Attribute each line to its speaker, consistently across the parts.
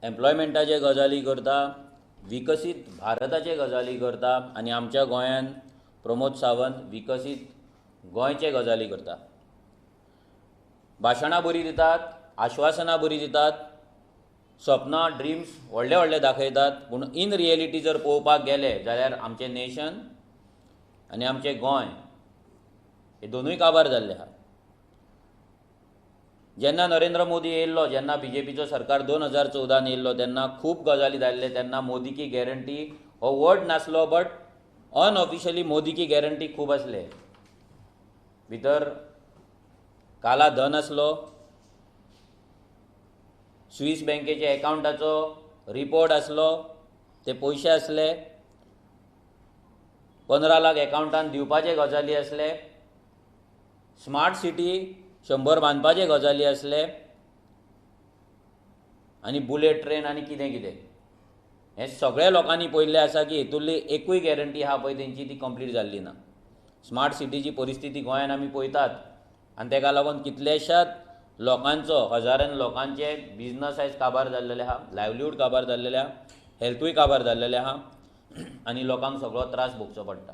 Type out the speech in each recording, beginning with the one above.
Speaker 1: एम्प्लॉयमेंटाचे गजाली करता, विकसीत भारताचे गजाली करता आनी आमच्या गोंयान प्रमोद सावंत विकसीत गोंयचे गजाली करता. भाशणां बरीं दितात, आश्वासनां बरीं दितात, सपनां ड्रिम्स व्हडले व्हडले दाखयतात, पूण इन रियलिटी जर पळोवपाक गेले जाल्यार आमचें नेशन आनी आमचें गोंय हे दोनूय काबार जाल्ले आहा. जेन्ना नरेंद्र मोदी येयल्लो, जेन्ना बीजेपीचो सरकार 2014 येयल्लो तेन्ना खूब गजाली जाल्ले. तेन्ना मोदी की गॅरंटी हो वर्ड नासलो, बट अनऑफिशियली मोदी की गॅरंटी खूब आसले. भितर काला धन आसलो, स्वीस बँकेच्या एकावंटाचो रिपोर्ट आसलो, ते पयशे आसले, 15 लाख एकावंटान दिवपाचे गजाली आसले, स्मार्ट सिटी 100 बांदपाचे गजाली आसले आनी बुलेट ट्रेन आनी कितें कितें. हें सगळ्या लोकांनी पळयल्लें आसा की हितूंतली एकूय गॅरंटी आहा पळय तेंची ती कंप्लीट जाल्ली ना. स्मार्ट सिटीची परिस्थिती गोंयान आमी पळयतात आनी तेका लागून कितल्याशाच लोकांचो, हजारान लोकांचे बिजनस आयज काबार जाल्लेले आहा, लायवलीहूड काबार जाल्लेले आहा, हेल्थूय काबार जाल्लेले आहा आनी लोकांक सगळो त्रास भोगचो पडटा.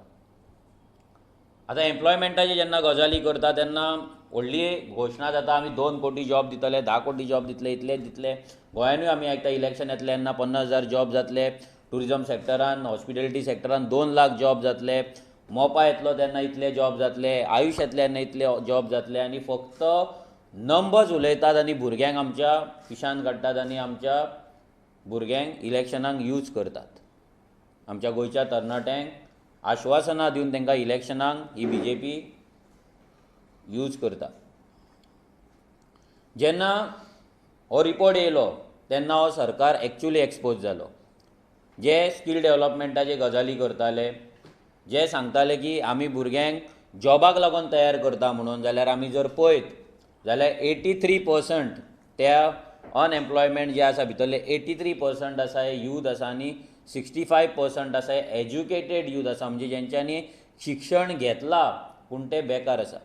Speaker 1: आतां एम्प्लॉयमेंटाची जेन्ना गजाली करता तेन्ना व्हडली घोशणा जाता, आमी 2 कोटी जॉब दितले, 10 कोटी जॉब दितले, इतले दितले. गोंयानूय आमी आयकता इलेक्शन येतलें तेन्ना 50,000 जॉब जातले, ट्युरिजम सेक्टरान, हॉस्पिटेलिटी सेक्टरान 2 लाख जॉब जातले, मोपा येतलो तेन्ना इतले जॉब जातले, आयुश येतले तेन्ना इतले जॉब जातले. आनी फक्त नंबर्स उलयतात आनी भुरग्यांक आमच्या पिशान काडटात आनी आमच्या भुरग्यांक इलेक्शनाक यूज करतात. आमच्या गोंयच्या तरणाट्यांक आश्वासनां दिवन तांकां इलेक्शनाक ही बीजेपी यूज करता. जेन्ना हो रिपोर्ट येयलो तेन्ना हो सरकार एक्चुअली एक्सपोज जालो. जे स्कील डेवलपमेंटाचे गजाली करताले, जे सांगताले की आमी भुरग्यांक जॉबाक लागून तयार करता म्हणून, जाल्यार आमी जर पळयत जाल्यार 83% त्या अनएम्प्लॉयमेंट जे आसा भितरले 83% आसा हे यूथ आसा आनी 65% आसा हे एज्युकेटेड यूथ आसा, म्हणजे जेंच्यांनी शिक्षण घेतलां पूण ते बेकार आसा.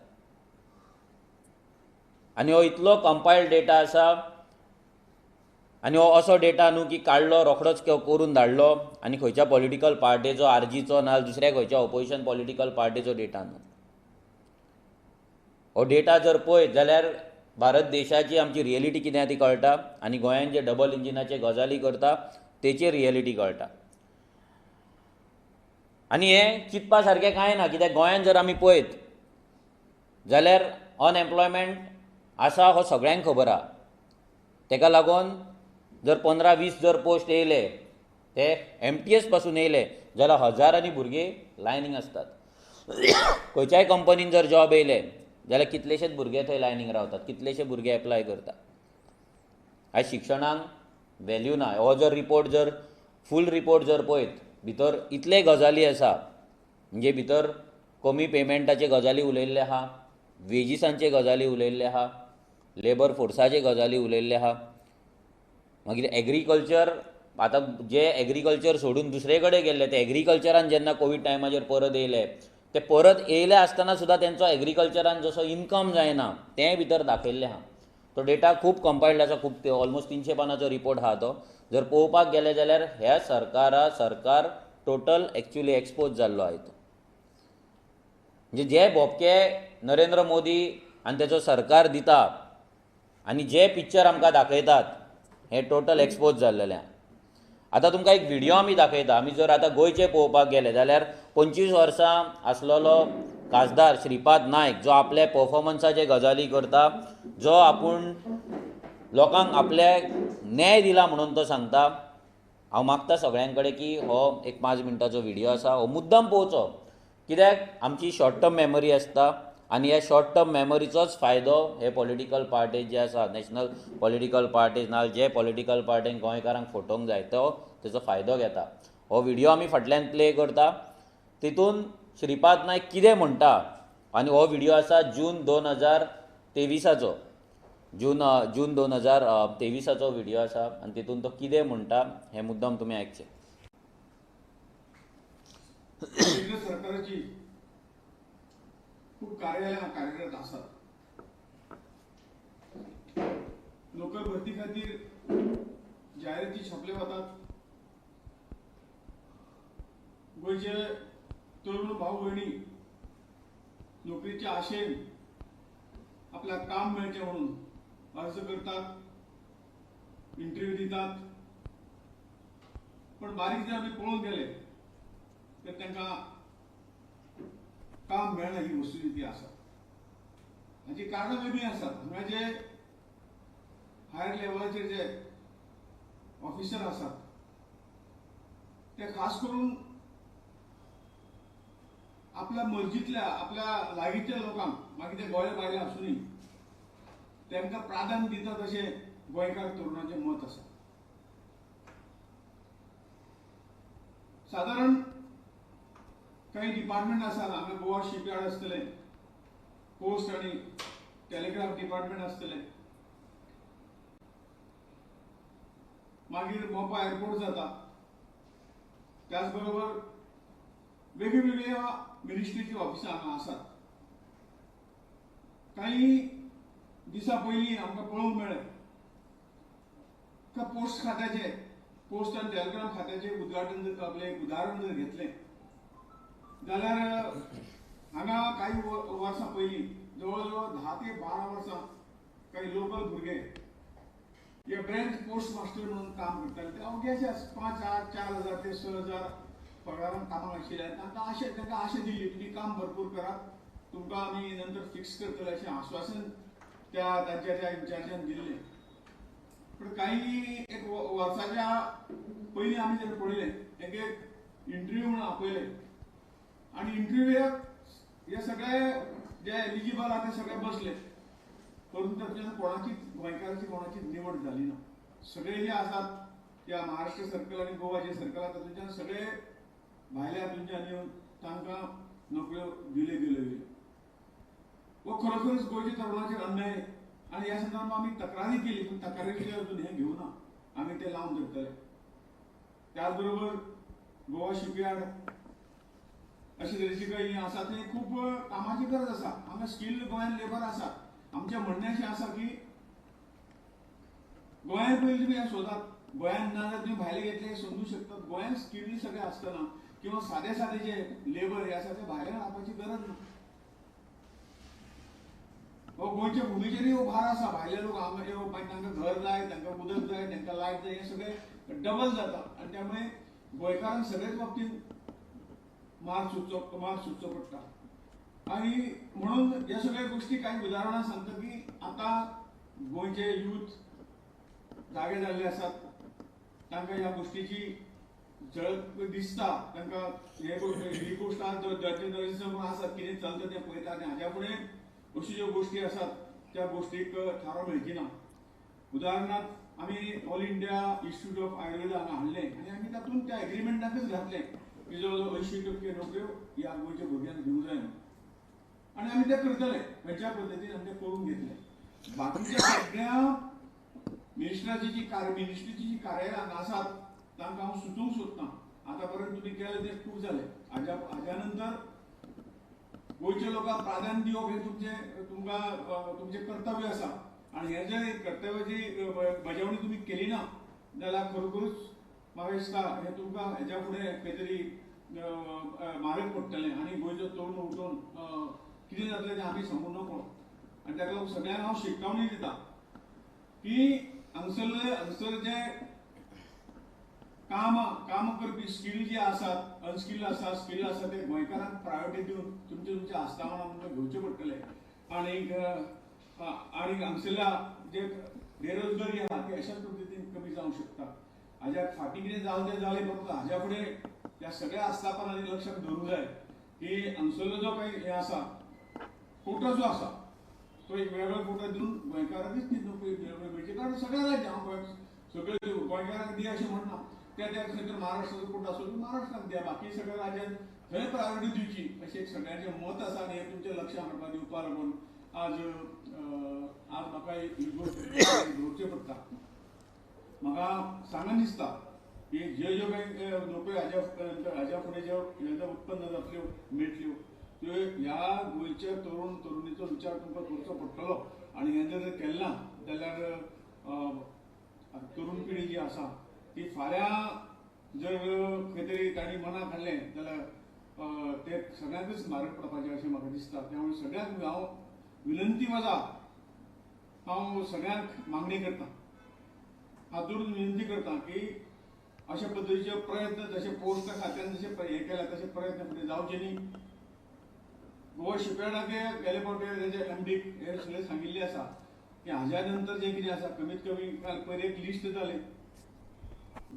Speaker 1: आनी हो इतलो कंपायल्ड डेटा आसा आनी हो असो डेटा न्हू की काडलो रोखडोच करून धाडलो आनी खंयच्या पॉलिटिकल पार्टेचो, आरजीचो ना दुसऱ्या खंयच्या ऑपोजिशन पॉलिटिकल पार्टेचो डेटा न्हू. हो डेटा जर पळयत जाल्यार भारत देशाची आमची रियलिटी कितें आहा ती कळटा आनी गोंयान जे डबल इंजिनाचे गजाली करता तेचेर रियलिटी कळटा. आनी हें चिंतपा सारकें कांय ना, कित्याक गोंयान जर आमी पळयत जाल्यार अनएम्प्लॉयमेंट आसा हो सगळ्यांक खबर आहा. तेका लागून जर 15-20 जर पोस्ट येयले ते MTS पासून येयले जाल्यार हजारांनी भुरगीं लायनींग आसतात. खंयच्याय कंपनीन जर जॉब येयले जाल्यार कितलेशेच भुरगे थंय लायनींग रावतात, कितलेशे भुरगे एप्लाय करतात. आयज शिक्षणाक वेल्यू ना. हो जर रिपोर्ट जर फूल रिपोर्ट जर पळयत भितर इतले गजाली आसा, म्हणजे भितर कमी पेमेंटाचे गजाली उलयल्ले आहा, वेजीसांचे गजाली उलयल्ले आहा, लेबर फोर्साचे गजाली उलयल्ले आहा, मागीर एग्रीकल्चर, आतां जे एग्रीकल्चर सोडून दुसरे कडेन गेल्ले ते एग्रीकल्चरान जेन्ना कोवीड टायमाचेर परत येयले ते परत येयले आसतना सुद्दां तेंचो एग्रीकल्चरान जसो इनकम जायना तें भितर दाखयल्लें आहा. तो डेटा खूब कंपायल्ड आसा, खूब ऑलमोस्ट 300 पानाचो रिपोर्ट आहा तो. जर पळोवपाक गेले जाल्यार ह्या सरकार टोटल एक्चुअली एक्सपोज जाल्लो आहा तो. म्हणजे जे भोपके नरेंद्र मोदी आनी तेचो सरकार दिता आनी जे पिक्चर आमकां दाखयतात हें टोटल एक्सपोज जाल्लेलें आहा. आतां तुमकां एक व्हिडियो आमी दाखयता. आमी जर आतां गोंयचें पळोवपाक गेले जाल्यार 25 वर्सां आसलेलो खासदार श्रीपाद नायक जो आपल्या परफॉर्मन्साचे गजाली करता, जो आपूण लोकांक आपल्या न्याय दिला म्हणून तो सांगता. हांव मागता सगळ्यां कडेन की हो एक 5 मिनटाचो व्हिडियो आसा, हो मुद्दम पळोवचो, कित्याक आमची शॉर्ट टर्म मेमरी आसता आनी ह्या शॉर्ट टर्म मेमरीचोच फायदो हे पॉलिटिकल पार्टीज जे आसा, नॅशनल पॉलिटिकल पार्टीज ना जे पॉलिटिकल पार्टीन गोंयकारांक फटोवंक जाय तो तेचो फायदो घेता. हो व्हिडियो आमी फाटल्यान प्ले करता, तितून श्रीपाद नायक कितें म्हणटा आनी हो व्हिडियो आसा जून 2023चो, जून 2023चो व्हिडियो आसा आनी तितून तो कितें म्हणटा हें मुद्दम तुमी आयकचें.
Speaker 2: केंद्र सरकाराची खूब कार्यालयां कार्यरत आसात. नोकर भरती खातीर जायराती छापले वतात. गोंयचे तरुण भाव भयणी नोकरीच्या आशेन आपल्याक काम मेळचें म्हणून अर्ज करतात, इंटरव्यू दितात, पण बारीक जर आमी पळोवंक गेले तर तांकां काम मेळना ही वस्तुस्थिती आसा. हाची कारणां वेगळीं आसात. हांगा जे हायर लेवलाचेर जे ऑफिसर आसात ते खास करून आपल्या मर्जीतल्या आपल्या लागींच्या लोकांक, मागीर ते गोंया भायले आसुनी, तांकां प्राधान्य दितात अशें गोंयकार तरुणाचें मत आसा. सादारण काही डिपार्टमेंट आसात, हांगा गोवा शिपयार्ड आसतलें, पोस्ट आनी टेलिग्राफ डिपार्टमेंट आसतलें, मागीर मोपा एअरपोर्ट जाता, त्याच बरोबर वेगवेगळ्या मिनिस्ट्रीची ऑफिसां हांगा आसात. काही दिसां पयलीं आमकां पळोवंक मेळ्ळें का पोस्ट खात्याचें, पोस्ट आनी टेलिग्राफ खात्याचें उद्घाटन जर आपलें एक उदाहरण जर घेतलें जाल्यार हांगा काही वर्सां पयलीं जवळ जवळ 10 ते 12 वर्सां काही लोकल भुरगे हे ब्रँच पोस्ट मास्टर म्हणून काम करताले. ते अवघे 5, 8, 4 हजार ते 6 हजार पगारान कामाक आशिल्ले. तांकां आशा दिल्ली तुमी काम भरपूर करात, तुमकां आमी नंतर फिक्स करतले अशें आश्वासन त्या तांच्या त्या इन्चार्जान दिल्लें. पण काही एक वर्साच्या पयलीं आमी जर पळयलें एक इंटरव्यू म्हणून आपयले आनी इंटरव्यूक हे सगळे जे एलिजिबल आहा ते सगळे बसले, परंतु तातूंतल्यान कोणाचीच गोंयकाराची कोणाचीच निवड जाली ना. सगळे जे आसात त्या महाराष्ट्र सर्कल आनी गोवा जे सर्कल आसा तातूंतल्यान सगळे भायल्या हातूंतल्यान येवन तांकां नोकऱ्यो दिल्यो गेल्यो. हो खरोखरच गोंयच्या तरुणाचेर अन्याय आनी ह्या संदर्भात आमी तक्रारी केली, पूण तक्रारीचेर अजून हें घेवना, आमी तें लावन धरतले. त्याच बरोबर गोवा शिपयार्ड अशे तरेची काही आसा ते खूब कामाची गरज आसा. हांगा स्किल्ड गोंयांत लेबर आसा. आमचें म्हणणें अशें आसा की गोंयांत पयलीं तुमी हें सोदात, गोंयांत ना जाल्यार तुमी भायले घेतले हे समजूं शकतात. गोंयांत स्किल्ड सगळे आसतना किंवा सादे सादे जे लेबर हे आसा ते भायल्यान हाडपाची गरज ना. हो गोंयच्या भुमीचेरूय हो भार आसा. भायले लोक हांगा येवन मागीर तांकां घर जाय, तांकां उदक जाय, तांकां लायट जाय, हें सगळें डबल जाता आनी त्यामुळे गोंयकारांक सगळेच बाबतींत मार सुटचो पडटा. आनी म्हणून ह्या सगळ्या गोष्टी काही उदाहरणां सांगता की आतां गोंयचे यूथ जागे जाल्ले आसात, तांकां ह्या गोष्टीची झळक दिसता, तांकां हे ही गोश्ट आज नदरे आसात कितें चलता तें पळयता आनी हाज्या फुडें अश्यो ज्यो गोश्टी आसात त्या गोश्टीक थारो मेळची ना. उदाहरणार्थ आमी All India Institute of Ayurveda हांगा हाडलें आनी आमी तातूंत त्या एग्रीमेंटाकच घातलें की जवळ जवळ 80% नोकऱ्यो ह्या गोंयच्या भुरग्यांक दिवंक जाय आनी आमी तें करतले. खंयच्या पद्दतीन आमी तें करून घेतलें. बाकीच्या सगळ्या मिनिस्ट्राची जी मिनिस्ट्रीची जी कार्यालयां हांगा आसात तांकां हांव सुचोवंक सोदतां, आतां पर्यंत तुमी केलें तें खूब जालें. हाज्या नंतर गोंयच्या लोकांक प्राधान्य दिवप हें तुमकां तुमचें कर्तव्य आसा आनी हें जर कर्तव्याची बजावणी तुमी केली ना जाल्यार खरोखरूच म्हाका दिसता हें तुमकां हेज्या फुडें खंय तरी म्हारग पडटलें आनी गोंयचो तरुण उठून कितें जातलें तें आमी सांगूंक नकळो. आनी ताका लागून सगळ्यांक हांव शिटकावणी दिता की हांगसरले जे काम करपी स्किल जे आसात, अनस्किल्ड आसा, स्किल्ड आसा, ते गोंयकारांक प्रायोरिटी दिवन तुमचे तुमच्या आस्थापनां तुमकां घेवचें पडटलें. आनीक हांगसरल्या जे बेरोजगारी आहा ती अशाच पद्दतीन कमी जावंक शकता. हाज्या फाटीं कितें जालें तें जालें, परंतु हाज्या फुडें ह्या सगळ्या आस्थापनांनी लक्षांत दवरूंक जाय की हांगसरलो जो काही हें आसा कोटा जो आसा तो एक वेगळो कोटा दिवन गोंयकारांकच ती नोकरी मेळची. कारण सगळ्या राज्यां हांव सगळे गोंयकारांक दी अशें म्हणना, त्या त्या खंय तर महाराष्ट्राचो कोटा आसलो महाराष्ट्राक द्या, बाकी सगळ्या राज्यांत थंय प्रायोरिटी दिवची अशें एक सगळ्यांचें मत आसा आनी हें तुमच्या लक्षांत हाडपा दिवपा लागून आज आज म्हाका ही गोश्ट दवरचें पडटा. म्हाका सांगन दिसता की ज्यो ज्यो काही नोकऱ्यो हाज्या फुडें ज्यो उत्पन्न जातल्यो मेळटल्यो त्यो ह्या गोंयच्या तरुण तरुणीचो विचार तुमकां करचो पडटलो आनी हें जर केलें ना जाल्यार आतां तरुण पिढी जी आसा ती फाल्यां जर खंय तरी तांणी मनाक हाडलें जाल्यार ते सगळ्यांकच म्हारग पडपाचें अशें म्हाका दिसता. त्यामुळे सगळ्यांक हांव विनंती वजा हांव सगळ्यांक मागणी करता, हात जोडून विनंती करता की अशा पद्दतीचे प्रयत्न जशे पोस्ट खात्यान जशे हे केला तशे प्रयत्न फुडें जावचे न्ही. गोवा शिपयार्डाक गेले फावटी तेजे एमडीक हे सगळें सांगिल्लें आसा की हाज्या नंतर जें कितें आसा कमीत कमी काल पयर एक लिस्ट जालें,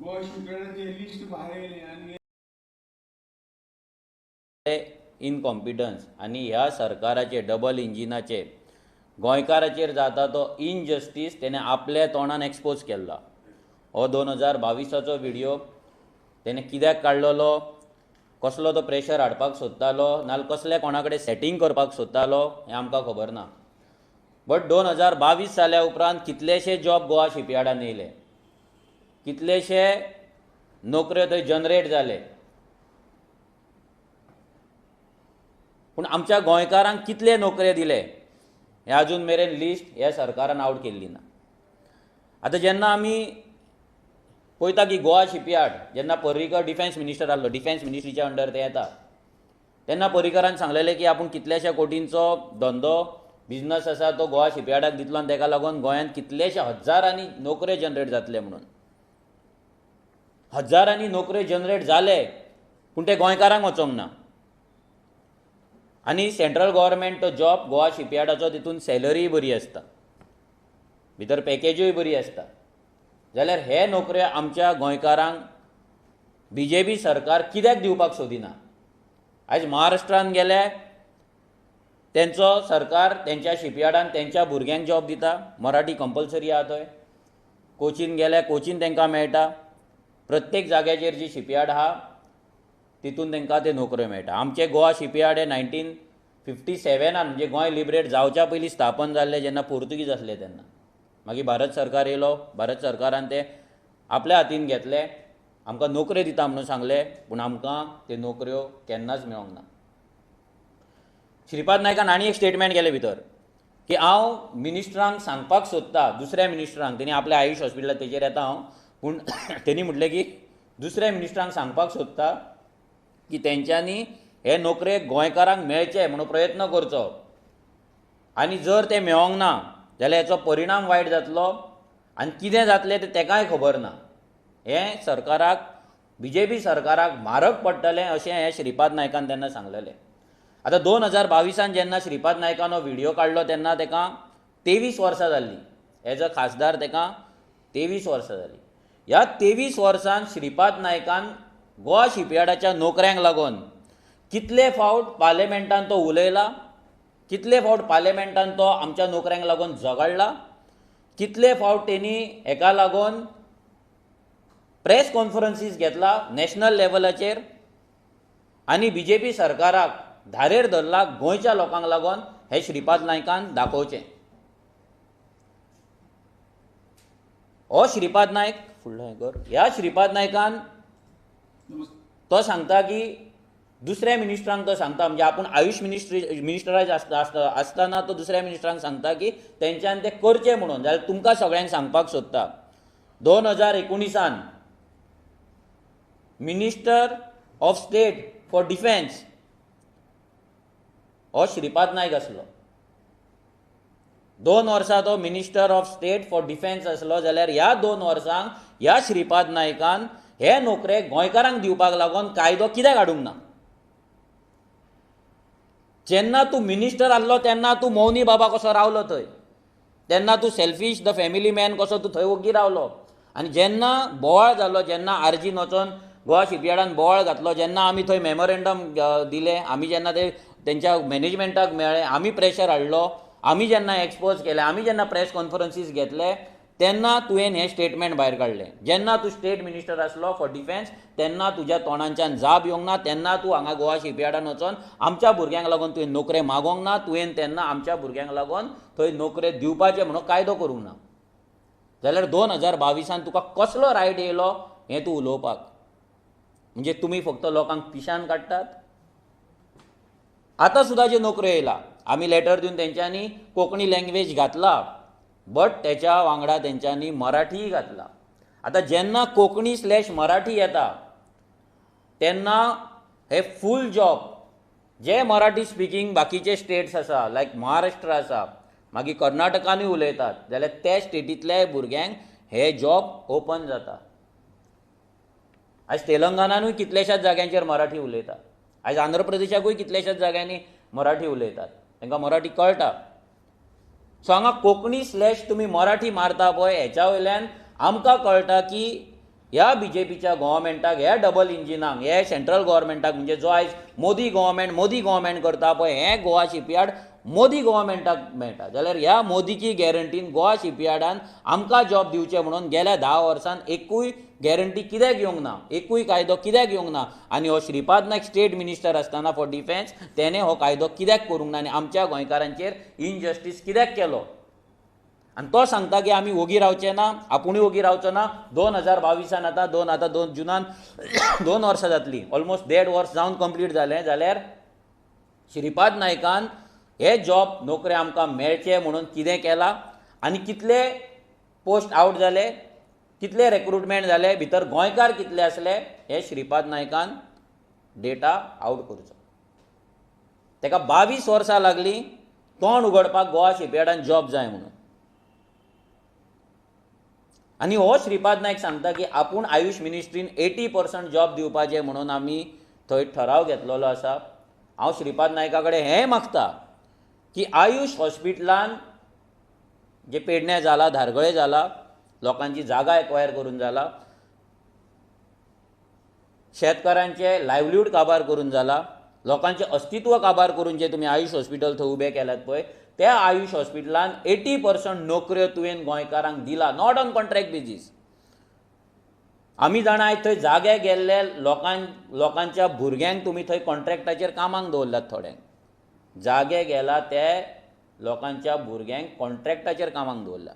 Speaker 2: गोवा शिपयार्डाचें लिस्ट भायर येयलें आनी
Speaker 1: इनकॉम्पिटन्स आनी ह्या सरकाराचे डबल इंजिनाचे गोंयकाराचेर जाता तो इनजस्टीस तेणें आपल्या तोंडान एक्सपोज केल्लो. हो 2022चो व्हिडियो तेणें कित्याक काडलेलो, कसलो तो प्रेशर हाडपाक सोदतालो, नाल्यार कसल्या कोणा कडेन सेटींग करपाक सोदतालो हें आमकां खबर ना. बट 2022 जाल्या उपरांत कितलेशे जॉब गोवा शिपयार्डान येयले, कितलेशे नोकऱ्यो थंय जनरेट जाले, पूण आमच्या गोंयकारांक कितले नोकरे दिले हें अजून मेरेन लिस्ट ह्या सरकारान आवट केल्ली ना. आतां जेन्ना आमी पळयता की गोवा शिपयार्ड जेन्ना पर्रीकर डिफेन्स मिनिस्टर आहलो, डिफेन्स मिनिस्ट्रीच्या अंडर ते येता, तेन्ना पर्रीकरान सांगलेलें की आपूण कितल्याश्या कोटींचो धंदो बिजनस आसा तो गोवा शिपयार्डाक दितलो आनी तेका लागून गोंयांत कितलेशे हजारांनी नोकऱ्यो जनरेट जातले म्हणून. हजारांनी नोकऱ्यो जनरेट जाले पूण ते गोंयकारांक वचोंक ना. आनी सेंट्रल गव्हर्मेंट तो जॉब गोवा शिपयार्डाचो तितून सॅलरीय बरी आसता, भितर पॅकेजूय बरी आसता, जाल्यार हे नोकऱ्यो आमच्या गोंयकारांक बीजेपी सरकार कित्याक दिवपाक सोदिना? आयज महाराष्ट्रान गेले तेंचो सरकार तेंच्या शिपयार्डान तेंच्या भुरग्यांक जॉब दिता, मराठी कंपल्सरी आहा थंय, कोचीन गेले कोचीन तेंकां मेळटा, प्रत्येक जाग्याचेर जी शिपयार्ड आहा तितून तेंकां ते नोकऱ्यो मेळटा. आमचे गोवा शिपयार्ड हे 1957 म्हणजे गोंय लिबरेट जावच्या पयलीं स्थापन जाल्लें, जेन्ना पोर्तुगीज आसले तेन्ना. मागीर भारत सरकार येयलो, भारत सरकारान ते आपल्या हातीन घेतले, आमकां नोकऱ्यो दिता म्हणून सांगलें, पूण आमकां ते नोकऱ्यो केन्नाच मेळोंक ना. श्रीपाद नायकान आनी एक स्टेटमेंट केलें भितर की हांव मिनिस्टरांक सांगपाक सोदता, दुसऱ्या मिनिस्टरांक, तेणी आपल्या आयुश हॉस्पिटलाक तेजेर येता हांव, पूण तेणी म्हटलें की दुसऱ्या मिनिस्टरांक सांगपाक सोदता की तेंच्यांनी हे नोकरे गोंयकारांक मेळचे म्हणून प्रयत्न करचो आनी जर ते मेळोंक ना जाल्यार हेचो परिणाम वायट जातलो आनी कितें जातलें तें तेकाय खबर ना. हें सरकाराक, बीजेपी सरकाराक म्हारग पडटलें अशें हें श्रीपाद नायकान तेन्ना सांगलेलें. आतां 2022 जेन्ना श्रीपाद नायकान हो व्हिडियो काडलो तेन्ना तेका 23 वर्सां जाल्लीं, एज अ खासदार तेका 23 वर्सां जालीं. ह्या 23 वर्सान श्रीपाद नायकान गोवा शिपयार्डाच्या नोकऱ्यांक लागून कितले फावट पार्लमेंटान तो उलयला, कितले फावट पार्लमेंटान तो आमच्या नोकऱ्यांक लागून झगडला, कितले फावट तेणी हेका लागून प्रेस कॉन्फरन्सीस घेतला नॅशनल लेवलाचेर आनी बीजेपी सरकाराक धारेर धरला गोंयच्या लोकांक लागून, हें श्रीपाद नायकान दाखोवचें. हो श्रीपाद नायक फुडलो हें कर, ह्या श्रीपाद नायकान तो सांगता की दुसऱ्या मिनिस्टरांक तो सांगता, म्हणजे आपूण आयुश मिनिस्टराज आसतना तो दुसऱ्या मिनिस्टरांक सांगता की तेंच्यान ते करचें म्हणून, जाल्यार तुमकां सगळ्यांक सांगपाक सोदता 2019 minister of state for defence हो श्रीपाद नायक आसलो. 2 वर्सां तो minister of state for defence आसलो, जाल्यार ह्या 2 वर्सांक ह्या श्रीपाद नायकान हे नोकरे गोंयकारांक दिवपाक लागून कायदो कित्याक हाडूंक ना? जेन्ना तूं मिनिस्टर आहलो तेन्ना तूं मौनी बाबा कसो रावलो थंय, तेन्ना तूं सेल्फीश the family man कसो तूं थंय ओग्गी रावलो, आनी जेन्ना बोवाळ जालो, जेन्ना आरजीन वचोन गोवा शिपयार्डान बोवाळ घातलो, जेन्ना आमी थंय मेमोरेंडम दिलें, आमी जेन्ना ते तेंच्या मॅनेजमेंटाक मेळ्ळे, आमी प्रेशर हाडलो, आमी जेन्ना एक्सपोज केलें, आमी जेन्ना प्रेस कॉन्फरन्सीस घेतले, तेन्ना तुवें हें स्टेटमेंट भायर काडलें. जेन्ना तूं स्टेट मिनिस्टर आसलो फॉर डिफेन्स तेन्ना तुज्या तोंडांच्यान जाप येवंक ना, तेन्ना तूं हांगा गोवा शिपयार्डान वचोन आमच्या भुरग्यांक लागून तुवें नोकरे मागोंक ना, तुवें तेन्ना आमच्या भुरग्यांक लागून थंय नोकरे दिवपाचें म्हणून कायदो करूंक ना. जाल्यार 2022 तुका कसलो रायट येयलो हें तूं उलोवपाक? म्हणजे तुमी फक्त लोकांक पिशान काडटात. आतां सुद्दां जे नोकऱ्यो येयला, आमी लेटर दिवन तेंच्यांनी कोंकणी लँग्वेज घातला, बट तेच्या वांगडा तेंच्यांनी मराठीय घातला. आतां जेन्ना कोंकणी स्लॅश मराठी येता तेन्ना हे फूल जॉब जे मराठी स्पिकींग बाकीचे स्टेट्स आसा, लायक महाराष्ट्र आसा, मागीर कर्नाटकानूय उलयतात, जाल्यार त्या स्टेटींतल्या भुरग्यांक हे जॉब ओपन जाता. आयज तेलंगणानूय कितल्याशाच जाग्यांचेर मराठी उलयतात, आयज आंध्र प्रदेशाकूय कितल्याशाच जाग्यांनी मराठी उलयतात, तांकां मराठी कळटा. सो हांगा कोंकणी स्लॅश तुमी मराठी मारता पळय, हेच्या वयल्यान आमकां कळटा की ह्या बीजेपीच्या गव्हर्मेंटाक, ह्या डबल इंजिनाक, ह्या सेंट्रल गव्हर्मेंटाक, म्हणजे जो आयज मोदी गव्हर्मेंट मोदी गव्हर्मेंट करता पळय, हें गोवा शिपयार्ड मोदी गव्हर्मेंटाक मेळटा. जाल्यार ह्या मोदीची गॅरंटीन गोवा शिपयार्डान आमकां जॉब दिवचे म्हणून गेल्या 10 वर्सान एकूय गॅरंटी कित्याक येवंक ना, एकूय कायदो कित्याक येवंक ना? आनी हो श्रीपाद नायक स्टेट मिनिस्टर आसतना फॉर डिफेन्स तेणें हो कायदो कित्याक करूंक ना आनी आमच्या गोंयकारांचेर इनजस्टीस कित्याक केलो? आनी तो सांगता की आमी वोगी रावचे ना, आपुणूय वोगी रावचो ना. 2022 आतां आतां 2 जुनान 2 वर्सां जातलीं, ऑलमोस्ट 1.5 वर्स जावन कंप्लीट जालें. जाल्यार श्रीपाद नायकान हे जॉब नोकरे आमकां मेळचे म्हणून कितें केलां आनी कितले पोस्ट आवट जाले, कितले रेक्रुटमेंट जाले, भितर गोंयकार कितले आसले, हे श्रीपाद नायकान डेटा आवट करचो. ताका 22 वर्सां लागलीं तोंड उगडपाक गोवा शिपयार्डान जॉब जाय म्हणून. आनी हो श्रीपाद नायक सांगता की आपूण आयुष मिनिस्ट्रीन 80% जॉब दिवपाचें म्हणून आमी थंय ठराव घेतलेलो आसा. हांव श्रीपाद नायका कडेन हेंय मागता की आयुष हॉस्पिटलान जे पेडणे जाला, धारगळे जाला, लोकांची जागा एक्वायर करून जाला, शेतकारांचे लायवलीहूड काबार करून जाला, लोकांचें अस्तित्व काबार करून जे तुमी आयुष हॉस्पिटल थंय उबें केल्यात पळय, त्या आयुष हॉस्पिटलान 80% नोकऱ्यो तुवें गोंयकारांक दिला, not on contract basis. आमी जाणा आयज थंय जागे गेल्ले लोकांच्या भुरग्यांक तुमी थंय कॉन्ट्रॅक्टाचेर कामाक दवरल्यात. थोड्यांक जागे गेला ते लोकांच्या भुरग्यांक कॉन्ट्रॅक्टाचेर कामाक दवरला.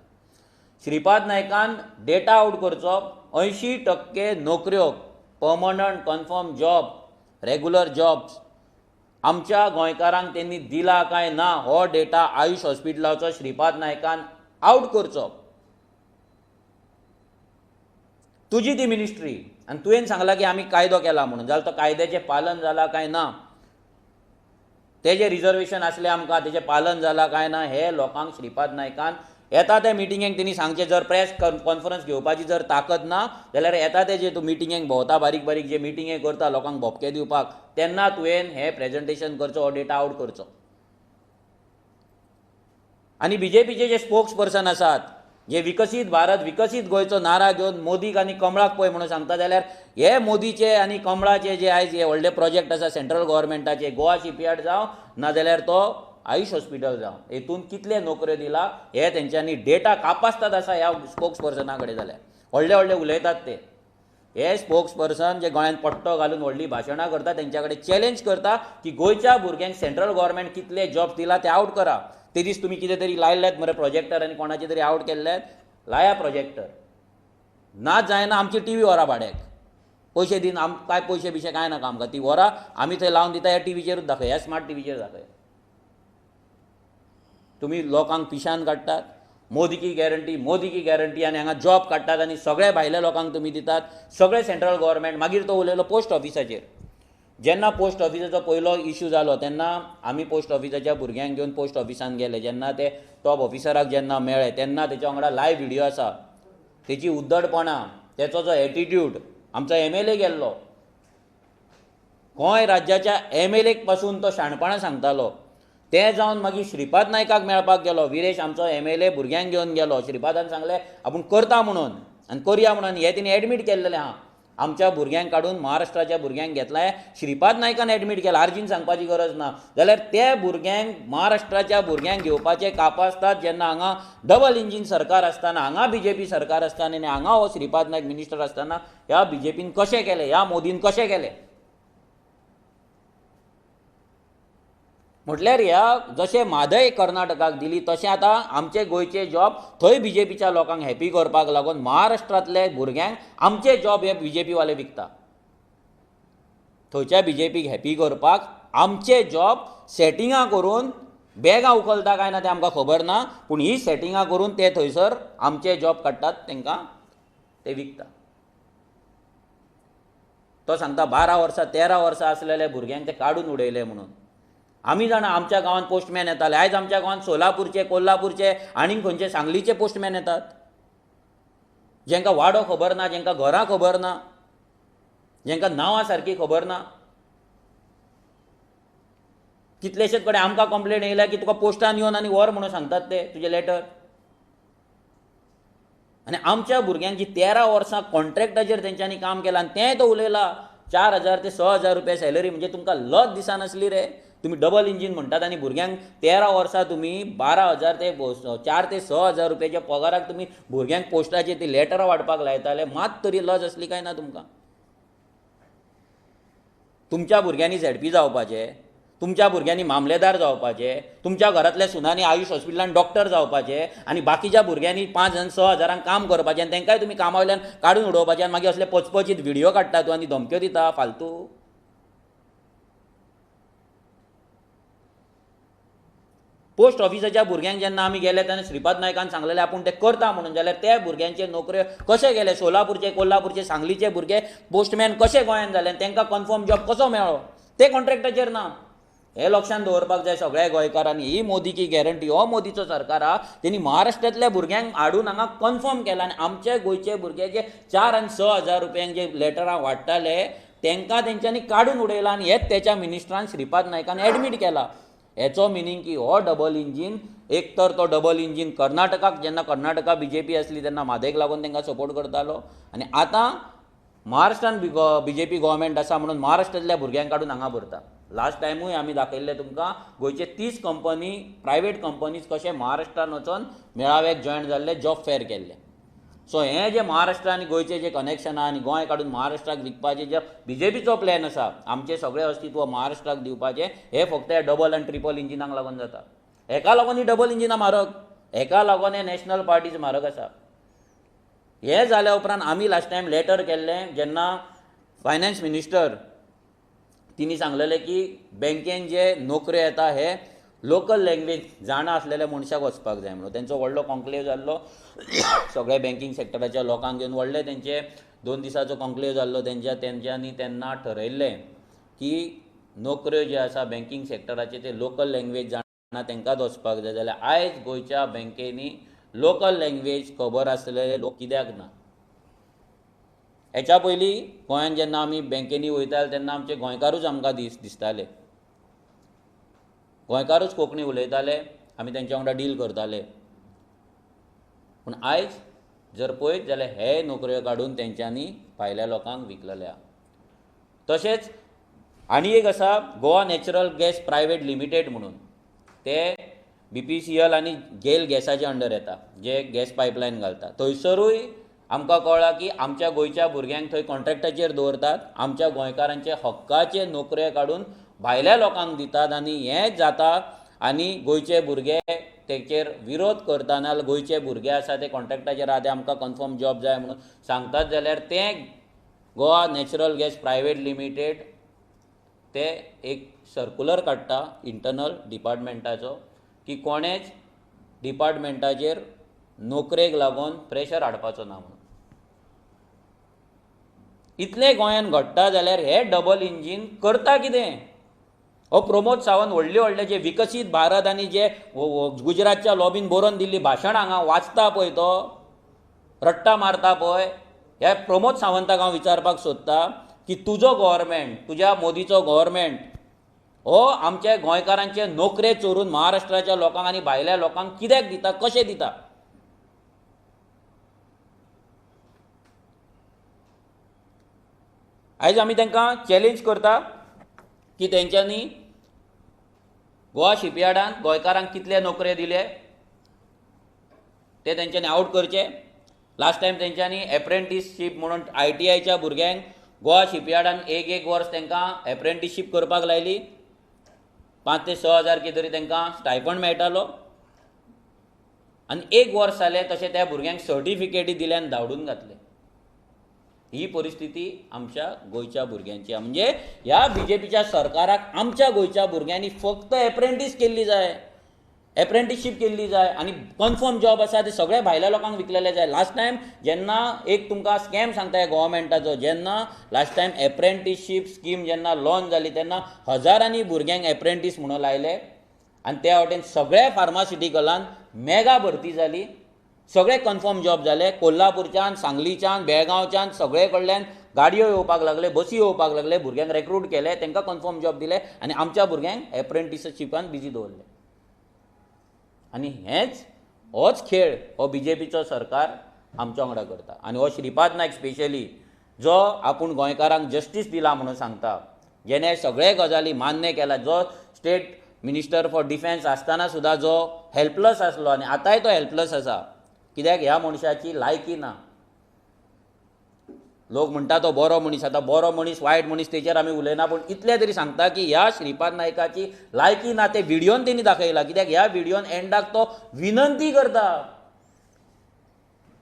Speaker 1: श्रीपाद नायकान डेटा आवट करचो, 80% नोकऱ्यो permanent confirm job regular jobs आमच्या गोंयकारांक तेंनी दिला काय ना हो डेटा आयुष हॉस्पिटलाचो श्रीपाद नायकान आवट करचो. तुजी ती मिनिस्ट्री आनी तुवें सांगलां की आमी कायदो केला म्हणून, जाल्यार तो कायद्याचें पालन जाला काय ना, तेजें रिजर्वेशन आसलें आमकां तेजें पालन जाला काय ना, हे लोकांक श्रीपाद नायकान येता त्या मिटिंगेक तेणी सांगचें. जर प्रेस कॉन्फरन्स घेवपाची जर ताकद ना जाल्यार येता ते जे तूं मिटिंगेक भोंवता, बारीक बारीक जे मिटिंगे करता लोकांक भोपके दिवपाक, तेन्ना तुवें हें प्रेजेंटेशन करचो, हो डेटा आवट करचो. आनी बीजेपीचे जे स्पोक्स पर्सन आसात जे विकसीत भारत विकसीत गोंयचो नारा घेवन मोदीक आनी कमळाक पळय म्हणून सांगता, जाल्यार हे मोदीचे आनी कमळाचे जे आयज हे व्हडले प्रोजेक्ट आसा सेंट्रल गव्हर्मेंटाचे, गोवा शिपयार्ड जावं नाजाल्यार तो आयुष हॉस्पिटल जावं, हेतून कितले नोकऱ्यो दिला हे तेंच्यांनी डेटा कापासतात आसा ह्या स्पोक्स पर्सना कडेन. जाल्यार व्हडले व्हडले उलयतात ते, हे स्पोक्स पर्सन जे गोंयांत पट्टो घालून व्हडलीं भाशणां करता तेंच्या कडेन चॅलेंज करता की गोंयच्या भुरग्यांक सेंट्रल गव्हर्मेंट कितले जॉब्स दिला ते आवट करा. ते दीस तुमी कितें तरी लायल्यात मरे प्रोजेक्टर आनी कोणाचे तरी आवट केल्ले, लाया प्रोजेक्टर. ना जायना आमची टीव्ही व्हरा भाड्याक, पयशे दिवन आम कांय पयशे बिशे कांय नाका आमकां, ती व्हरा आमी थंय लावन दिता, ह्या टीव्हीचेरूच दाखय, ह्या स्मार्ट टीव्हीचेर दाखय. तुमी लोकांक पिशान काडटात, मोदी की गॅरंटी मोदी की गॅरंटी, आनी हांगा जॉब काडटात आनी सगळे भायल्या लोकांक तुमी दितात, सगळे सेंट्रल गव्हर्मेंट. मागीर तो उलयलो पोस्ट ऑफिसाचेर. जेन्ना पोस्ट ऑफिसाचो पयलो इशू जालो तेन्ना आमी पोस्ट ऑफिसाच्या भुरग्यांक घेवन पोस्ट ऑफिसान गेले. जेन्ना ते टॉप ऑफिसराक जेन्ना मेळ्ळे तेन्ना तेच्या वांगडा लायव्ह व्हिडियो आसा, तेची उद्दडपणां, तेचो जो एटिट्यूड. आमचो MLA गेल्लो, गोंय राज्याच्या MLA पासून तो शाणपणां सांगतालो. ते जावन मागीर श्रीपाद नायकाक मेळपाक गेलो, विरेश आमचो MLA भुरग्यांक घेवन गेलो. श्रीपादान सांगलें आपूण करता म्हणून आनी करया म्हणून, हें तेणी एडमीट केल्लें आहा. आमच्या भुरग्यांक काडून महाराष्ट्राच्या भुरग्यांक घेतलां, श्रीपाद नायकान एडमीट केलां, आर्जीन सांगपाची गरज ना. जाल्यार ते भुरग्यांक महाराष्ट्राच्या भुरग्यांक घेवपाचे कापासतात जेन्ना हांगा डबल इंजीन सरकार आसतना, हांगा बीजेपी सरकार आसतना आनी हांगा हो श्रीपाद नायक मिनिस्टर आसतना ह्या बीजेपीन कशें केलें, ह्या मोदीन कशें केलें. म्हटल्यार ह्या जशें म्हादय कर्नाटकाक दिली तशें आतां आमचे गोंयचे जॉब थंय बीजेपीच्या लोकांक हॅपी करपाक लागून महाराष्ट्रांतले भुरग्यांक आमचे जॉब हे बीजेपीवाले विकता. थंयच्या बीजेपीक हॅपी करपाक आमचे जॉब सेटिंगां करून बॅगां उखलता काय ना तें आमकां खबर ना, पूण ही सेटिंगां करून ते थंयसर आमचे जॉब काडटात, तांकां ते विकता. तो सांगता 12 वर्सां 13 वर्सां आसलेले भुरग्यांक ते काडून उडयले म्हणून. आमी जाणा आमच्या गांवांत पोस्टमॅन येताले, आयज आमच्या गांवांत सोलापूरचे, कोल्हापूरचे आनीक खंयचे सांगलीचे पोस्टमॅन येतात, जेंकां वाडो खबर ना, जेंकां घरां खबर ना, जेंकां नांवां सारकी खबर ना. कितलेशेच कडेन आमकां कंप्लेन येयल्या की तुका पोस्टान येवन आनी व्हर म्हणून सांगतात ते तुजें लेटर. आनी आमच्या भुरग्यांक जी 13 वर्सां कॉन्ट्रॅक्टाचेर तेंच्यांनी काम केलां आनी तेंय तो उलयला 4000 ते 6000 रुपया सॅलरी, म्हणजे तुमकां लज दिसनासली रे? तुमी डबल इंजीन म्हणटात आनी भुरग्यांक 13 वर्सां तुमी 12,000 ते 4 ते 6,000 रुपयाच्या पगाराक तुमी भुरग्यांक पोस्टाचेर ती लेटरां वांटपाक लायताले. मात तरी लज आसली काय ना तुमकां? तुमच्या भुरग्यांनी झेडपी जावपाचें, तुमच्या भुरग्यांनी मामलेदार जावपाचें, तुमच्या घरांतल्या सुनांनी आयुश हॉस्पिटलान डॉक्टर जावपाचें आनी बाकीच्या भुरग्यांनी 5 आनी 6 हजारांक काम करपाचें आनी तांकांय तुमी कामा वयल्यान काडून उडोवपाचें आनी मागीर असले पचपचीत व्हिडियो काडटा तूं आनी धमक्यो दिता फालतू. पोस्ट ऑफिसाच्या भुरग्यांक जेन्ना आमी गेले तेन्ना श्रीपाद नायकान सांगलेलें आपूण ते करता म्हणून, जाल्यार त्या भुरग्यांचे नोकऱ्यो कशे गेले? सोलापूरचे, कोल्हापूरचे, सांगलीचे भुरगे पोस्टमॅन कशे गोंयांत जाले आनी तांकां कन्फर्म जॉब कसो मेळ्ळो? ते कॉन्ट्रॅक्टाचेर ना. हें लक्षांत दवरपाक जाय सगळ्या गोंयकारांनी. ही मोदी की गॅरंटी, हो मोदीचो सरकार आहा, तेणी महाराष्ट्रांतल्या भुरग्यांक हाडून हांगा कन्फर्म केला आनी आमचे गोंयचे भुरगे जे 4 आनी 6 हजार रुपयांक जे लेटरां वाडटाले तांकां तेंच्यांनी काडून उडयला आनी हेच तेच्या मिनिस्टरान श्रीपाद नायकान एडमीट केला. हेचो मिनींग की हो डबल इंजीन, एक तर तो डबल इंजीन कर्नाटकाक जेन्ना कर्नाटका बीजेपी आसली तेन्ना म्हादयक लागून तांकां सपोर्ट करतालो आनी आतां महाराष्ट्रान बीजेपी गव्हर्मेंट आसा म्हणून महाराष्ट्रांतल्या भुरग्यांक काडून हांगा भरता. लास्ट टायमूय आमी दाखयल्लें तुमकां गोंयचे 30 कंपनी, प्रायवेट कंपनीज कशे महाराष्ट्रान वचोन मेळाव्याक जॉयन जाल्ले, जॉब फेअर केल्ले. सो हें जें महाराष्ट्र आनी गोंयचें जें कनेक्शन आहा आनी गोंय काडून महाराष्ट्राक विकपाचें जे बीजेपीचो प्लॅन आसा, आमचें सगळें अस्तित्व महाराष्ट्राक दिवपाचें, हें फक्त ह्या डबल आनी ट्रिपल इंजिनाक लागून जाता. हेका लागून ही डबल इंजिनां म्हारग, हेका लागून हे नॅशनल पार्टीज म्हारग आसा. हें जाल्या उपरांत आमी लास्ट टायम लेटर केल्लें जेन्ना फायनान्स मिनिस्टर तिणी सांगलेलें की बँकेन जे नोकऱ्यो येता हे लोकल लँग्वेज जाणा आसलेल्या मनशाक वचपाक जाय म्हणून. तेंचो व्हडलो कॉन्क्लेव जाल्लो, सगळ्या बँकींग सेक्टराच्या लोकांक घेवन व्हडले तेंचे 2 दिसाचो कॉन्क्लेव जाल्लो. तेंच्यांनी तेन्ना ठरयल्लें की नोकऱ्यो ज्यो आसा बँकींग सेक्टराचे ते लोकल लँग्वेज जाणा तांकांच वचपाक जाय. जाल्यार आयज गोंयच्या बँकेनी लोकल लँग्वेज खबर आसलेले लोक कित्याक ना? हेच्या पयलीं गोंयांत जेन्ना आमी बँकेनी वयताले तेन्ना आमचे गोंयकारूच आमकां दिसताले, गोंयकारूच कोंकणी उलयताले, आमी तेंच्या वांगडा डील करताले. पूण आयज जर पळयत जाल्यार हे नोकऱ्यो काडून तेंच्यांनी भायल्या लोकांक विकलेल्या. तशेंच आनी एक आसा Goa natural gas private limited म्हणून, ते BPCL आनी गेल गॅसाच्या अंडर येता, जे गॅस पायपलायन घालता. थंयसरूय आमकां कळ्ळां की आमच्या गोंयच्या भुरग्यांक थंय कॉन्ट्रॅक्टाचेर दवरतात, आमच्या गोंयकारांचे हक्काचे नोकऱ्यो काडून भायल्या लोकांक दितात आनी हें जाता आनी गोंयचे भुरगे तेचेर विरोध करता. नाजाल्यार गोंयचे भुरगे आसा ते कॉन्ट्रॅक्टाचेर आहा ते आमकां कन्फर्म जॉब जाय म्हणून सांगतात, जाल्यार तें Goa natural gas private limited ते एक सर्कुलर काडटा इंटरनल डिपार्टमेंटाचो की कोणेच डिपार्टमेंटाचेर नोकरेक लागून प्रेशर हाडपाचो ना म्हणून. इतलें गोंयांत घडटा जाल्यार हे डबल इंजीन करता कितें? हो प्रमोद सावंत व्हडले व्हडले जे विकसीत भारत आनी जे गुजरातच्या लॉबीन बरोवन दिल्ली भाशण हांगा वाचता पळय, तो रट्टा मारता पळय. ह्या प्रमोद सावंताक हांव विचारपाक सोदता की तुजो गव्हर्मेंट, तुज्या मोदीचो गव्हर्मेंट हो आमच्या गोंयकारांचे नोकरे चोरून महाराष्ट्राच्या लोकांक आनी भायल्या लोकांक कित्याक दिता, कशें दिता? आयज आमी तांकां चॅलेंज करता की तेंच्यांनी गोवा शिपयार्डान गोंयकारांक कितले नोकरे दिले ते तेंच्यांनी आवट करचे. लास्ट टायम तेंच्यांनी एप्रेंटीसशीप म्हणून ITIच्या भुरग्यांक गोवा शिपयार्डान एक एक वर्स तांकां एप्रेंटीसशीप करपाक लायली, 5 ते 6 हजार कितें तरी तांकां स्टायपंड मेळटालो आनी एक वर्स जालें तशें त्या भुरग्यांक सर्टिफिकेटी दिले आनी धांवडून घातले. ही परिस्थिती आमच्या गोंयच्या भुरग्यांची. म्हणजे ह्या बीजेपीच्या सरकाराक आमच्या गोंयच्या भुरग्यांनी फक्त एप्रेंटीस केल्ली जाय. एप्रेंटिसशीप केल्ली जाय आनी कन्फर्म जॉब आसा ते सगळे भायल्या लोकांक विकलेले जाय. लास्ट टायम जेन्ना एक तुमकां स्कॅम सांगता ह्या गोवोरमेंटाचो, जेन्ना लास्ट टायम एप्रेंटिसशीप स्कीम जेन्ना लॉन्च जाली तेन्ना हजारांनी भुरग्यांक एप्रेंटीस म्हणून लायले आनी त्या वटेन सगळ्या फार्मास्युटिकलान मेगा भरती जाली, सगळे कन्फर्म जॉब जाले. कोल्हापूरच्यान, सांगलीच्यान, बेळगांवच्यान सगळे कडल्यान गाडयो येवपाक लागले, बसी येवपाक लागले, भुरग्यांक रेक्रूट केले, तांकां कन्फर्म जॉब दिले आनी आमच्या भुरग्यांक एप्रेंटिसशिपान बिजी दवरले. आनी हेंच होच खेळ हो बीजेपीचो सरकार आमच्या वांगडा करता. आनी हो श्रीपाद नायक स्पेशली जो आपूण गोंयकारांक जस्टीस दिला म्हणून सांगता, जेणे सगळे गजाली मान्य केला, जो स्टेट मिनिस्टर फॉर डिफेन्स आसतना सुद्दां जो हेल्पलस आसलो आनी आतांय तो हेल्पलस आसा, कित्याक ह्या मनशाची लायकी ना. लोक म्हणटा तो बरो मनीस, आतां बरो मनीस वायट मनीस तेचेर आमी उलयना, पूण इतलें तरी सांगता की ह्या श्रीपाद नायकाची लायकी ना. ते व्हिडियोन तेणी दाखयला, कित्याक ह्या व्हिडियोन एंडाक तो विनंती करता,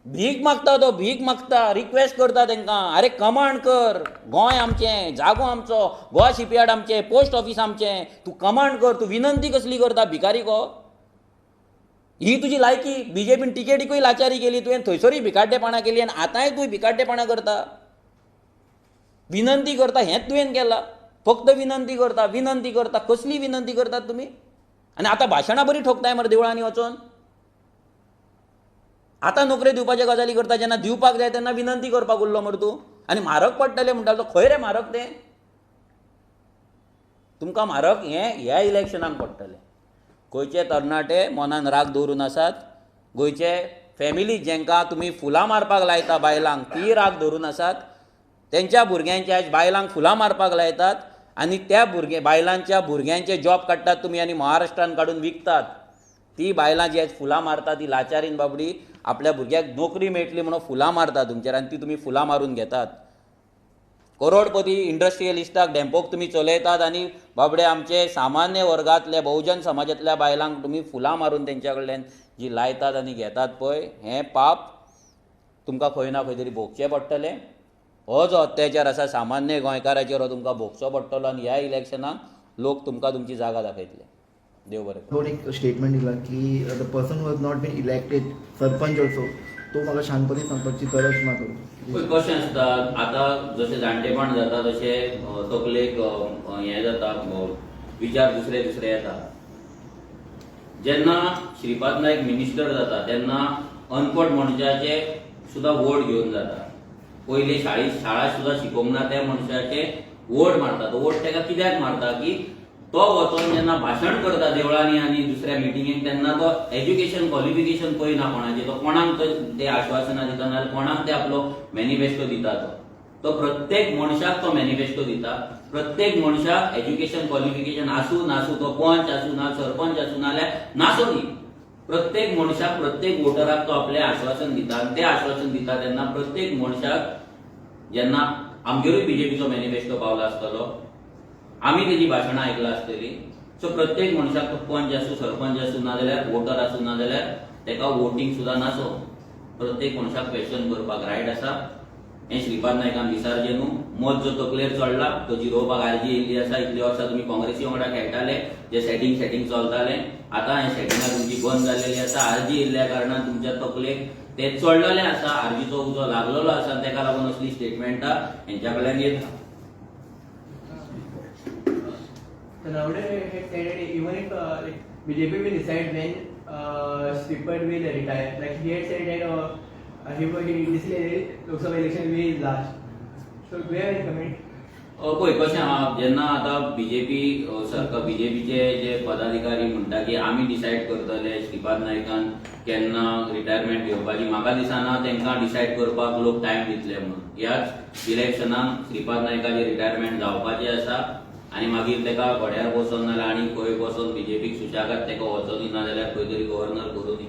Speaker 1: भीक मागता, तो भीक मागता, रिक्वेस्ट करता तांकां, आरे कमांड कर, गोंय आमचें, जागो आमचो, गोवा शिपयार्ड आमचें, पोस्ट ऑफीस आमचें, तूं कमांड कर, तूं विनंती कसली करता भिकारी गो? ही तुजी लायकी. बीजेपीन टिकेटीकूय लाचारी केली तुवें, थंयसरूय भिकाड्डेपणां केली आनी आतांय तूं भिकाड्डेपणां करता, विनंती करता. हेंच तुवें केलां, फक्त विनंती करता, विनंती करता. कसली विनंती करतात तुमी? आनी आतां भाशणां बरी ठोकताय मरे देवळांनी वचोन. आतां नोकरी दिवपाचे गजाली करता, जेन्ना दिवपाक जाय तेन्ना विनंती करपाक उरलो मरे तूं. आनी म्हारग पडटलें म्हणटा तो, खंय रे म्हारग तें? तुमकां म्हारग हें ह्या इलेक्शनाक पडटलें. गोंयचे तरणाटे मनान राग दवरून आसात, गोंयचे फॅमिली जेंकां तुमी फुलां मारपाक लायता बायलांक, ती राग धरून आसात. तेंच्या भुरग्यांच्या आयज बायलांक फुलां मारपाक लायतात आनी त्या बायलांच्या भुरग्यांचे जॉब काडटात तुमी आनी महाराष्ट्रान काडून विकतात. ती बायलां जी आयज फुलां मारता ती लाचारीन बाबडी आपल्या भुरग्याक नोकरी मेळटली म्हणून फुलां मारता तुमचेर आनी ती तुमी फुलां मारून घेतात. करोडपती इंडस्ट्रियलिस्टाक डेम्पोक तुमी चलयतात आनी बाबडे आमचे सामान्य वर्गांतले बहुजन समाजांतल्या बायलांक तुमी फुलां मारून तेंच्या कडल्यान जी लायतात आनी घेतात पळय, हें पाप तुमकां खंय ना खंय तरी भोगचें पडटलें. हो जो अत्याचार आसा सामान्य गोंयकाराचेर हो तुमकां भोगचो पडटलो आनी ह्या इलेक्शनाक लोक तुमकां तुमची जागा दाखयतले. देव बरें करूं.
Speaker 3: एक स्टेटमेंट दिला की the person was not been elected sarpanch also, तो म्हाका शांतपणी सांगपाची गरज ना करूं.
Speaker 1: पळय कशें आसता, आतां जशें जाणटेपण जाता तशें तकलेक हें जाता, विचार दुसरे दुसरे येता. जेन्ना श्रीपाद नायक मिनिस्टर जाता तेन्ना अनपड मनशाचे सुद्दां वोट घेवन जाता. पयली शाळा सुद्दां शिकोवंक ना त्या मनशाचे वोट मारता. तो वोट ताका कित्याक मारता की तो वचोन जेन्ना भाशण करता देवळांनी आनी दुसऱ्या मिटिंगेक तेन्ना तो एज्युकेशन क्वॉलिफिकेशन पळयना कोणाचें, तो कोणाक ते आश्वासनां दिता नाजाल्यार कोणाक ते आपलो मॅनिफेस्टो दिता. तो प्रत्येक मनशाक तो मॅनिफेस्टो दिता. प्रत्येक मनशाक एज्युकेशन क्वॉलिफिकेशन आसूं नासूं, तो पंच आसूं ना सरपंच आसूं नाजाल्यार नासूं न्ही, प्रत्येक मनशाक प्रत्येक वोटराक तो आपलें आश्वासन दिता. आनी तें आश्वासन दिता तेन्ना प्रत्येक मनशाक जेन्ना आमगेरूय बीजेपीचो मॅनिफेस्टो पावला आसतलो, आमी तेजी भाशणां आयकलां आसतली. सो प्रत्येक मनशाक तो पंच आसूं सरपंच आसूं नाजाल्यार वोटर आसूं नाजाल्यार तेका वोटींग सुद्दां नासो, प्रत्येक मनशाक क्वेश्चन करपाक रायट आसा. हें श्रीपाद नायकान विसारचें न्हू. मत जो तकलेर चडला तो जिरोवपाक आरजी येयल्ली आसा. इतले वर्सां तुमी काँग्रेसी वांगडा खेळटाले, जे सेटींग सेटींग चलतालें, आतां हें सेटिंगां तुमची बंद जाल्लेली आसा. आरजी येयल्ल्या कारणान तुमच्या तकलेक ते चडलेलें आसा, आरजीचो उजो लागलेलो आसा, तेका लागून असली स्टेटमेंटां हेंच्या कडल्यान येता.
Speaker 4: Tanavade had said that even if like BJP will decide when Shripad will retire, like he had said that he this Lok Sabha election will be his last. So do you have any comment?
Speaker 1: पळय कशें आहा, जेन्ना आतां BJP सरकार बीजेपीचे जे पदाधिकारी म्हणटा की आमी डिसायड करतले श्रीपाद नायकान केन्ना रिटायरमेंट घेवपाची, म्हाका दिसना तांकां डिसायड करपाक लोक टायम दितले म्हणून. ह्याच इलेक्शनाक श्रीपाद नायकाचे रिटायरमेंट जावपाचें आसा आनी मागीर ताका घोड्यार बसोन नाजाल्यार आनी खंय बसोन बीजेपीक सुशेगाद ताका वचोनी, नाजाल्यार खंय तरी गव्हर्नर करूनी.